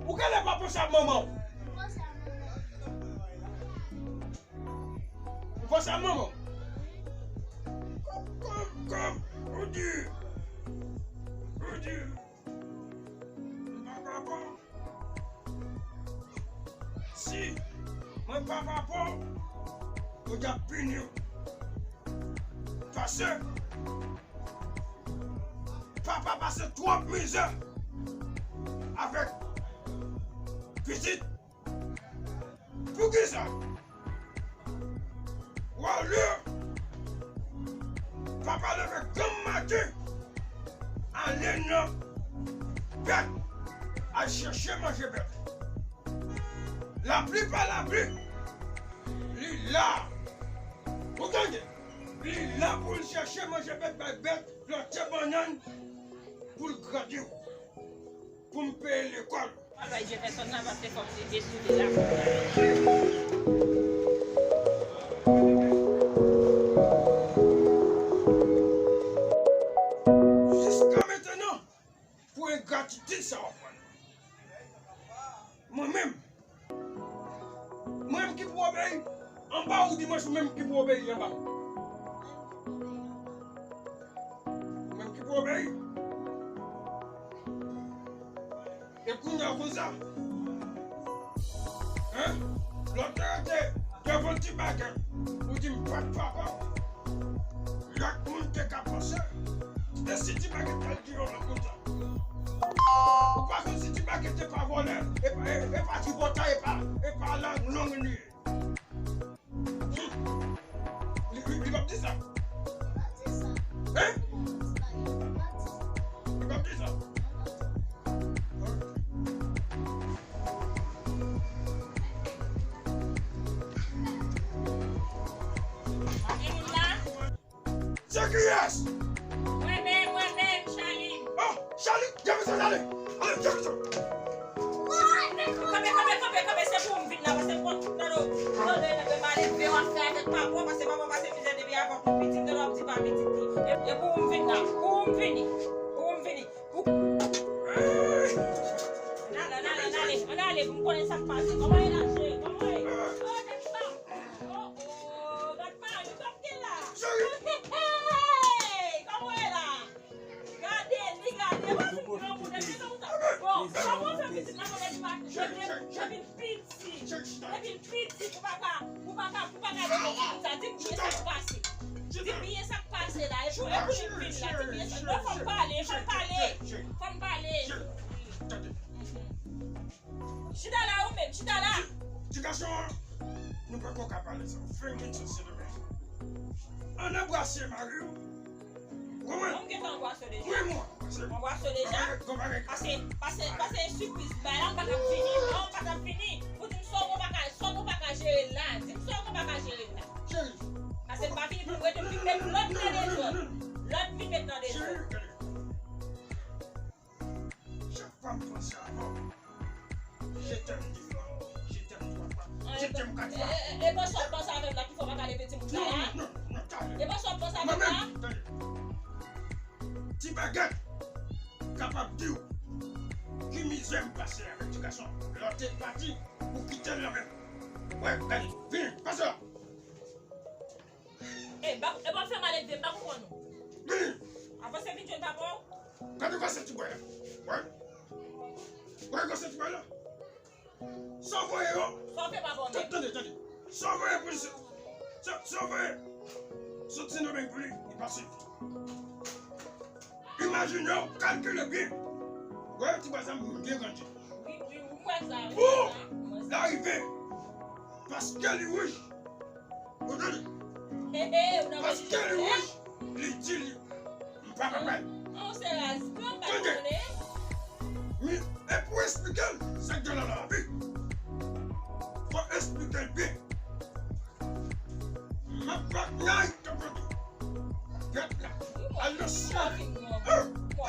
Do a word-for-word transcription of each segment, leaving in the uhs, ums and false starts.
Ou genlè pa panse ak manman w. Ou panse ak manman w. Kòm, kòm, kòm, ou di, ou di, m pa papa w. Si mwen pa papa w, ou t ap pini w. Paske papa pase twòp mizè avèk pitit. Poukisa? Olye papa leve granm maten, ale nan bèt, al chèche manje bèt. Lapli pa lapli, li la. Ou tande? Li la pou l chèche manje bèt, bay bèt, plante bannann pou l grandi w, pou m peye lekòl. Travay je pèsòn nan pa te fòk se desoule la. Jiska mentnan, pou engratitid sa w ap pran. Mwen menm, mwen menm ki pou obeyi anba w dimanch, mwen menm ki pou obeyi anba. Mwen menm ki pou obeyi. E kounye a konsa, hein? Lè w te rete devan Ti Bagèt, ou di m pa t papa w. Lòt moun te ka panse. E si Ti Bagèt t al di yon lòt moun sa? Ou pa konn si Ti Bagèt te pa vòlè, e pa, e, e pa tripotay, e pa, e pa lang long li ye. Li, li, li p ap di sa. Hein? Li p ap di sa. Gen moun la? Se kiyès? Mwen menm, mwen menm, Charline. Oh, Charline, Jefferson, ale! Ale, Jefferson! Kanpe, kanpe, kanpe, kanpe, se pou m vin la, paske m konn tout nan do, nan do, nan do, malelve w ap fè avèk papa w, paske papa w pase mizè depi avan pou pitit, nan do w ap di pa pitit li. E, e pou m vin la, pou m vini, pou m vini. Pou... Ann ale, ann ale, ann ale, ann ale, pou m konnen sa k pase. Kòman e la, cheri? Kòman e? Oh, tèt pa. Oh, oh, gad Mario, sa k gen la? Hey, kòman e la? Gade li, gade, mwen se granmoun, epi se konsa. Bon, kòman w fè pitit la, mwen depi, depi, depi l piti, depi l piti, pou pa ka, pou pa ka, pou pa ka depi pitit sa, di m kiyès sa k pase. Di m kiyès sa k pase la, e pou, e pou li vin la, di m kiyès sa. Non, fò m pale, fò m pale, fò m pale. Chita la ou menm, chita la. Ti gason an, nou poko ka pale sa. Fè yon ti silans. Ann anbrase mari w. Ou konprann? Mwen m gentan anbrase w deja. Wi, mwen anbrase. Mwen anbrase w deja. Pase, pase, pase sipriz bay la, m pa t ap vini. Non, m pa t ap vini. Pou di m sa w pa ka, sa w pa ka jere l la. Di m sa w pa ka jere l la. Cheri. Pase m pa vini pou m rete vin met lòt nan dezòd. Lòt vin met nan dezòd. Cheri, gade. Chak fwa m panse avè w, je t'aime di fò, je t'aime twa fwa, je t'aime kat fwa. E, e, e, e panse w ap panse avè m la ki fè w pa ka leve timoun sa la? Non, non, non, non, talè. E panse w ap panse avè m la? Mwen menm, tande. Ti Bagèt kapab di w ki mizè m pase avèk ti gason an. Lè w te pati, ou kite l nan men m. Wè, gade, vini, pase la. E, ba, e pa fè malelve, m pa konprann ou. Vini! Avanse vin jwenn papa w. Gade gwo senti bwè la. Wè. Wè gwo senti bwè la. Sa w voye yo. Sa w fè papa w menm? Tande, tande. Sa w voye pou li se, sa, sa w voye. Soti nan men pou li, li pase. Imajine w, kalkile byen. Wè ti bwa sa m byen grandi. Wi, wi, wi, m wè sa, wi, m wè sa. Pou l arive, paske li wouj. Ou tande? He, he, ou nan... Paske li wouj, li di li, m pa ka bay. An, se raz, m pa konnen. Tande. Men, e pou esplike l, sa k gen la la, wi. Fò esplike l byen. M ap bat nèg tankou gèt la. Al nan syèl. Eh, eh,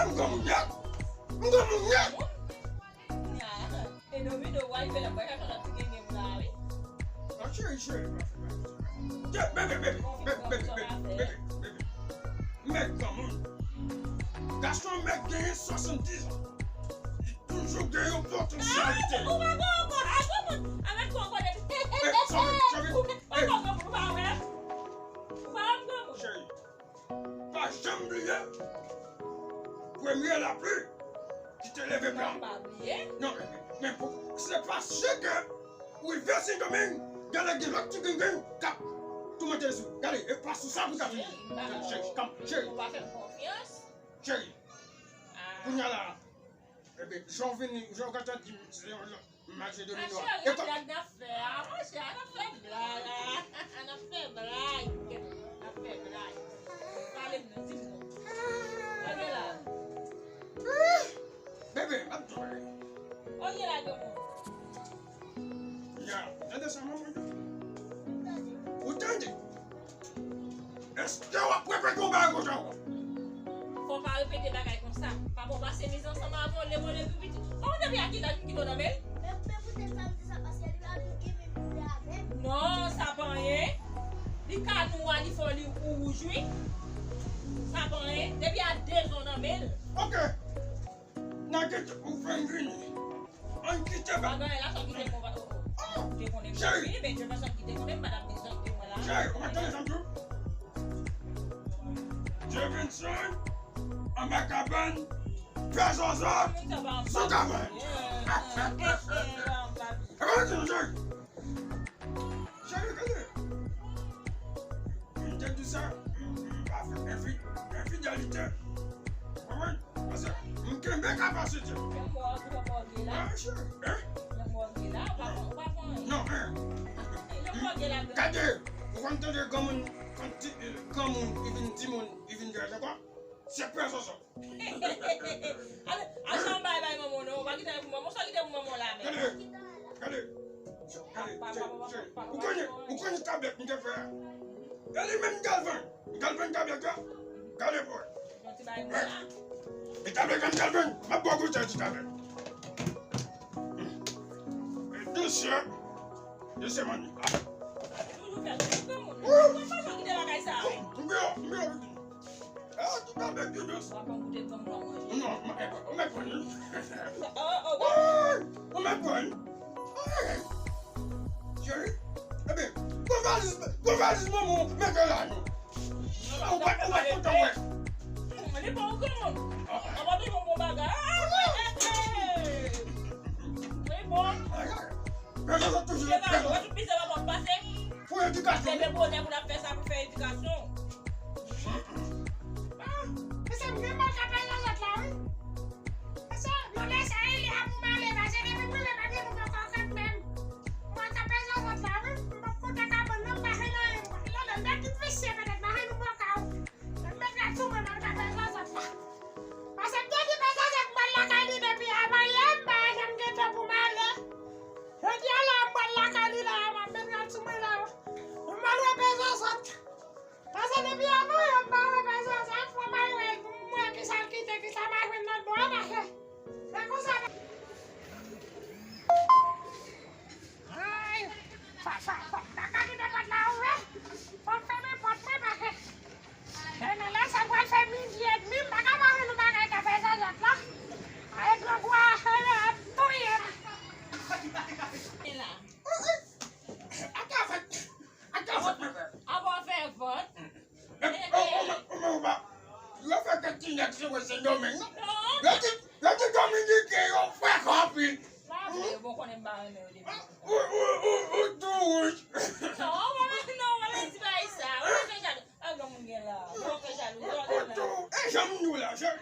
m granmoun nèt. M granmoun nèt. Nya, e domino w al fè la, pa ka fè la ti gengen la, wi. Non, cheri, cheri, pa fè bagay sa. Bebe, bebe, bebe, bebe, bebe, bebe. Mèt granmoun. Gason mèt genyen swasanndiz an. Li toujou gen yon potansyalite. Ah, ou pa gon ankò, a granmoun. Avèk ou ankò depi. Eh, eh, eh, eh, eh, ou pa gon ankò, ou pa wè. Ou pa wè m granmoun. Cheri, pa janm bliye premye lapli ki te leve blan. Non, pa bliye. Non, men, men pou, se paske ou rive Sendomeng, genlè gen lòt ti grenn grenn k ap toumante sou. Gade, e pa sou sa pou ta fini. Cheri, cheri, cheri. Ou pa fè m konfyans. Cheri, kounye a la, ebyen, jan w vini, jan w gentan di m, se yon jan, m mache domino a. Cheri, e kòm blag n ap fè a, monchè, n ap fè blag a. N ap fè blag. N ap fè blag. Pale m non, di m non. Sa gen la? Bebe, m ap di w bagay. Oye la, granmoun. Ya, tande sa manman di. Ou tande? Èske w ap repete yon bagay konsa ankò? Fò w pa repete bagay konsa. Papa w pase miz ansanm avè w, leve w leve piti. Kòman depi a ki laj m kite w nan men l? Men, men poutèt sa m di sa, paske li pa vle gen menm koulè avè m. Non, sa pa anyen. Li ka nwa, li fò, li wouj, wi. Sa pa anyen. Depi a de zon nan men l. Ok. N a kite ou fè m vini. Ann kite ba. Bagay la, sa w kite pou ou. Ou te konnen m t ap vini, men Dye fè sa w kite konnen m pa t ap bezwen de mwen la. Cheri, ou pa tande sa m di w? Dye Vinson, anba kabann, pè Zòzò, sou kabann. E pa mwen di nou, cheri. Cheri, gade. M te di sa, m, m pa fè enfi-, enfidelite. Konprann? Paske m kenbe kapasite. Jan mòg, jan mòg ye la. Ah, cheri, hein? Jan mòg ye la, ou pa fè, ou pa fè anyen. Non, hein. Jan mòg ye la, gade, ou konn tande granmoun, konn ti, granmoun, li vin timoun, li vin grèz ankò? Se pè Zòzò. Ale, al sa w bay bay manman w non, ou pa kite pou manman, sa w kite pou manman w la menm. Gade, gade, gade, cheri, cheri. Ou konnen, ou konnen tablèt m te fè a? E li menm m t al vann, m t al vann tablèt la. Gade pou wè. E tablèt la m t al vann, m ap ba w goute ti tablèt. E dousman, dousman. Toujou fè granmoun. Ou pa janm kite bagay sa, wi. M byen, m byen. Ah, ti bebe, ti dous. Ou pa konn goute granmoun nan manje. Non, ou mèt pran li. Oh, oh, oh. Ou mèt pran li. Cheri, ebyen, gon valiz, gon valiz manman w mete la non. Ou pa, ou pa kontan wè. Li pa yon granmoun. Ou pa di yon bon bagay. Li bon. Pè Zòzò toujou la, pè Zòzò. Pou edikasyon. Leve bonè pou n ap fè sa pou fè edikasyon. Ah, mesye, m gen bòl k ap pèse zòt la, wi. Mesye, mwen lese Eli a pou m ale, paske depi m rive, pa gen moun ankò kat menm. Mwen k ap pèse zòt la, wi. M p ap kontan kabann nan, m pa jwenn anyen. Lè, lè, lè, tout visye, petèt, pa jwenn nou bòka, wi. Mwen met rad sou mwen, mwen k ap pèse zòt la. Paske m te di pè Zòzò m pral lakay li depi avanyè, m pa janm gen tan pou m ale. Jodi a la, m pral lakay li la, m ap met rad sou mwen la. M pral wè pè Zòzò. Paske depi avanyè, m pa wè pè Zòzò, fò m al wè l pou m wè kisa l kite, kisa m a jwenn nan dlo a, paske se konsa. Ay, fò, fò, fò, m pa ka kite pòt la ouvè. Fò m fèmen pòt mwen, paske demen lè sa pral fè midi edmi, m pa ka pa wè nou bagay k ap fè zòzòt la. Ay, grangou a, ay, ap touye m. Atravè, atravè, mwen. Apa w fè vant? Ou, ou, ou, ou, ou pa. Yo fè kèk ti nèg se wè Sendomeng, non? Non. Yo di, yo di Dominiken yo frekan anpil. Pa vre, bon, konnen m pa renmen yo depi. Ou, ou, ou, ou tou wouj. Non, ou pa, non, ou pa di bagay sa. Ou pa fè jalou. A, granmoun gen la. Ou pa fè jalou. Ou tou, e jan m di w la, cheri.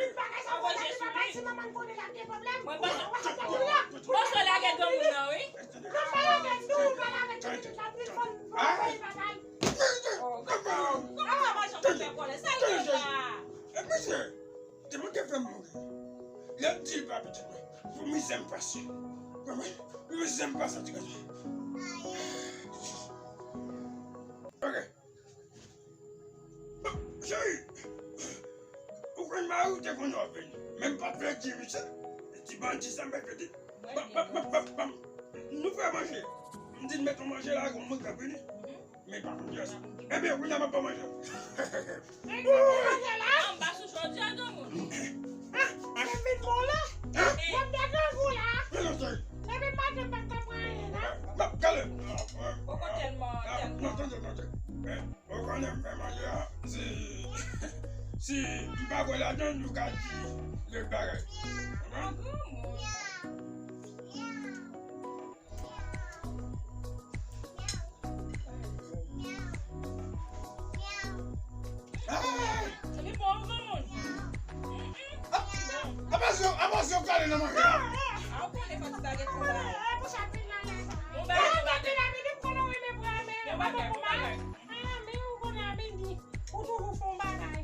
Tout bagay sa pou gade papa l, si manman l konnen l ap gen pwoblèm. Mwen panse, w ap gade la. Panse w lage granmoun nan, wi. Non, pa lage l, non, pa lage l, tout la, tout fòn, fòn, fòn, papa l. Oh, kòman, kòman sa pa janm fè kòlè? Sa l gen la? E mesye, depi w te fè m mouri, lè m di l pa pitit mwen, pou mizè m pase. Kòman? Pou mizè m pase, ti gason. Ok. Cheri, ou konn mari w te konn w ap vini. Men m pa t vle di misye. Ti bandi sa m pa t vle di. Bam, bam, bam, bam, bam. Nou fè manje. M di l met yon manje la, gon moun k ap vini. Men pa konn kiyès. Ebyen, kounye a m ap ba w manje. Nèg yo te manje la. Anba sou chòdyè, granmoun. Ah, men vin bon la. Mwen te grangou la. Men non, cheri. Depi maten m pa t konprann anyen, non. M ap gade. Poko tèlman, tèlman. Non, tande, tande. Ou konnen m fè manje a, si, si m pa kwè ladan l, nou ka di lòt bagay. Konprann? Hey! Li bon, granmoun. Apa se, apa se yo kale nan manje a? Ah, ou konnen fò ti bagay pou la. Bon bagay, bon bagay. Bon bagay, bon bagay. Ah, men ou konnen a Bindi, ou toujou fè yon bagay.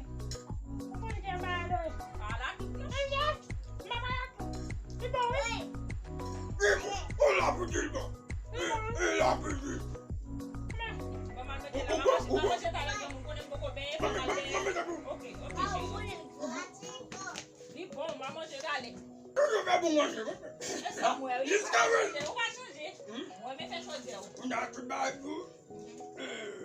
Ou konnen gen bagay dòy. Ala tout non. Enje, m ap al ak ou. Li bon, wi. Li bon, ou la pou di l bon. Li bon. Li la pou di. Bon, m al mete la, m ap manje, m ap manje talè, m konnen m poko benyen, fò m al benyen. Ok, ok, cheri. Li bon, m ap manje talè. Toujou fè bon manje, wi. E sa m wè, wi. Jiska ven. Ou pa chanje. Mwen, men fè chòdyè, wi. Ou nan tout bagay pou. Eh.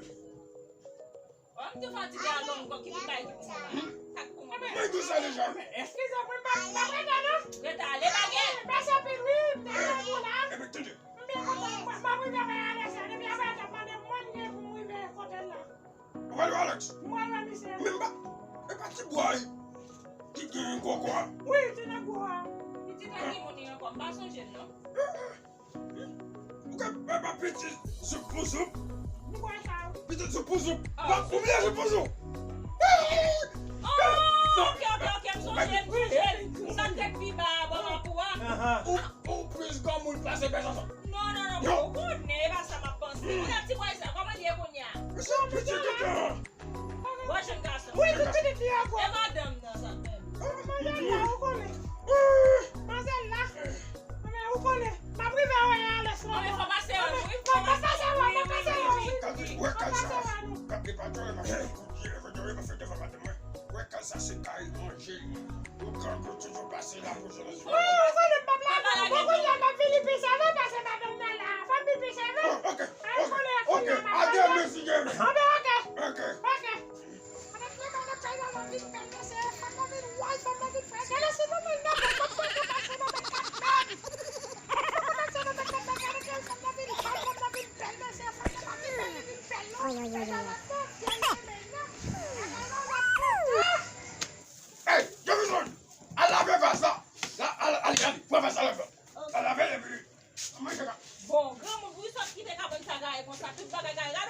Ò, m tou fatige a gòm kò ki pou bay ki pou mwen la. Sa k pou mwen. Mwen di sa deja, wi. Eskize pou m pa, m pa prete non. Rete ale bagay. Mèsi anpil wi, m te gen pou la. Epi tande. M byen kontan, m, m ap rive wè alèz la. Depi apre sa, m mande mwen gen pou m rive kote l la. Ou pral wè Alex? M pral wè misye. Men m pa, e pa ti bwa ki gen gwo gwo a. Wi, ti nèg gwo a. Li ti nèg ki moun li ankò, m pa sonje l non. Ou ka pa, pa pitit soup pou soup. Nou kwè sa, wi. Pitit soup pou soup. Ah. Ou bliye soup pou soup. Oh, ok, ok, ok, m sonje, m sonje. Sa k te pi ba a, bò mapou a. Ou, ou plis granmoun pase pèsonn. Non, non, non, ou konnen, e pa sa m ap panse. Ou nan ti bwa sa, kòman l ye kounye a? Misye pitit toutan. Bon, jèn gason. Wi, tout pitit li ankò. E madanm nan sa menm. Manzèl la, ou konnen. Manzèl la. Men ou konnen. M ap rive wè alèz la. Fò pase wè nou, wi. Fò pase wè nou, fò pase wè nou. Gade, wè kay sa. Gade, pa tande, m ap fè kout pye, fè tande, m ap fè devan madanm mwen. Wè kay sa, se kay manje li ye. Ou grangou toujou pase la pou jwenn. Wi, ou konnen m p ap la, bon, kounye a m ap vin li pi sève pase madanm nan la. Fò m vin pi sève. Oh, ok, ok, ok. A dèmen, si Dye vle. Ah ben, ok. Ok. Ok. Avèk le madanm kay la, m ap vin bèl, mesye. Fò m vin wòy, fò m vin frè. Gade si nou menm nan, fò m pase nan mèt kat menm. Fò m pase nan mèt kat menm, gade si fò m vin wòy, fò m vin bèl, mesye. Fò m vin bèl, vin bèl, non. Mesye, madanm, byen renmen, non. Madanm, madanm, ah! Hey, Jefferson, al lave vas la. La, al, al, al, pran vas la, lave. Al lave l epi, al manje ka. Bon, granmoun, pou sot kite kabann sa gaye konsa, tout bagay gaye.